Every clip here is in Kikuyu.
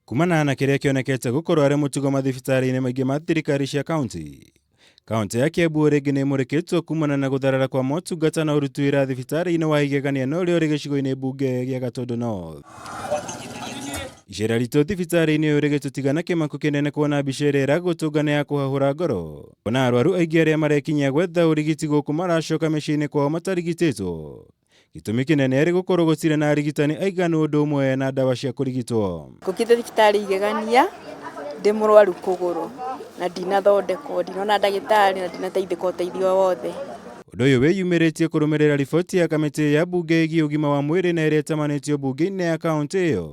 Kumana na kĩrĩa kĩonekete gũkorwo arĩ mũtugo mathibitarĩ-inĩ maingĩ ma thirikari cia kaunti. Kaunti ya Kiambu rĩngĩ nĩ ĩmũrĩkĩtwo kumana na gũtharara kwa motungata na ũruti wĩra thibitarĩ-inĩ wa Igegania na ũrĩa ũrĩ gĩcigo-inĩ mbunge gĩa Gatundu North. Icera ritũ thibitarĩ-inĩ ũyũ rĩgĩtũtiga na kĩmako kĩnene kuona mbica ĩrĩa ĩragũtũnga nĩ ya kũhahũra ngoro. Kuona arwaru aingĩ arĩa marekinyia gwetha ũrigiti gũkũ maracoka mĩciĩ-inĩ kwao matarigitĩtwo. Gĩtũmi kĩnene arĩ gũkorwo gũtirĩ na arigitani aiganu ũndũ ũmwe na ndawa cia kũrigitwo. Ngũkĩte thibitarĩ igegania ndĩ mũrwaru kũgũrũ na ndinathondekwo, ndinona ndagĩtarĩ na ndinateithĩka ũteithio o wothe. Ũndũ ũyũ wĩyumĩrĩtie kũrũmĩrĩra riboti ya kamĩtĩ ya mbunge ĩgiĩ ũgima wa mwĩrĩ na ĩrĩa ĩtabanĩtio mbunge-inĩ ya kaũntĩ ĩyo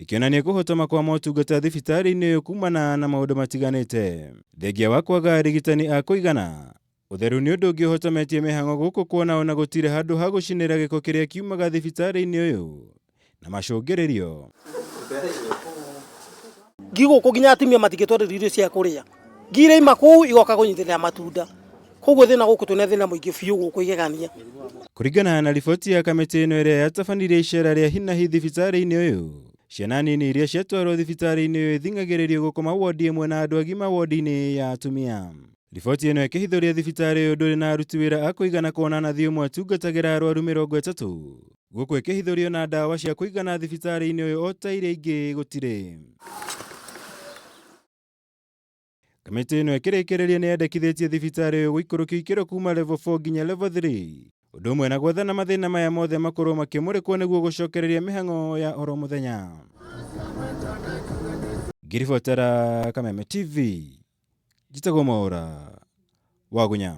ĩkĩonania kũhotoma kwa motungata thibitarĩ-inĩ ũyũ kumana na maũndũ matiganĩte. Thengia wa kwaga arigitani a kũigana, Ũtheru nĩ ũndũ ũngĩ ũhotometie mĩhang'o gũkũ kuona ona gũtirĩ handũ ha gũcinĩra gĩko kĩrĩa kiumaga thibitarĩ-inĩ ũyũ na macũngĩrĩrio. Ngi gũkũ nginya atumia matingĩtwarĩrio irio cia kũrĩa. Ngi iraima kũu igoka kũnyitĩrĩra matunda. Koguo thĩna gũkũ twĩna thĩna mũingĩ biũ gũkũ igegania. Kũringana na riboti ya kamĩtĩ ĩno ĩrĩa yatabanirie icera rĩa hinahi thibitarĩ-inĩ ũyũ, ciana nini iria ciatwarwo thibitarĩ-inĩ ũyũ ithing'agĩrĩrio gũkoma wondi ĩmwe na andũ agima wondi-inĩ ya atumia. Riboti ĩno ĩkĩhithũria thibitarĩ ũyũ ndũrĩ na aruti wĩra a kũigana kuona nathi ũmwe atungatagĩra arwaru 30. Gũkũ ĩkĩhithũrio na ndawa cia kũigana thibitarĩ-inĩ ũyũ o ta iria ingĩ gũtirĩ. Kamĩtĩ ĩno ĩkĩrĩkĩrĩria nĩ yendekithĩtie thibitarĩ ũyũ gũikũrũkio ikĩro kuma level 4 nginya level 3. Ũndũ ũmwe na gwethana mathĩna maya mothe makorwo makĩmũrĩkwo nĩguo gũcokereria mĩhang'o ya oro mũthenya. Ngĩribotera Kameme TV. Njĩtagwo Mwaũra wa Gunya.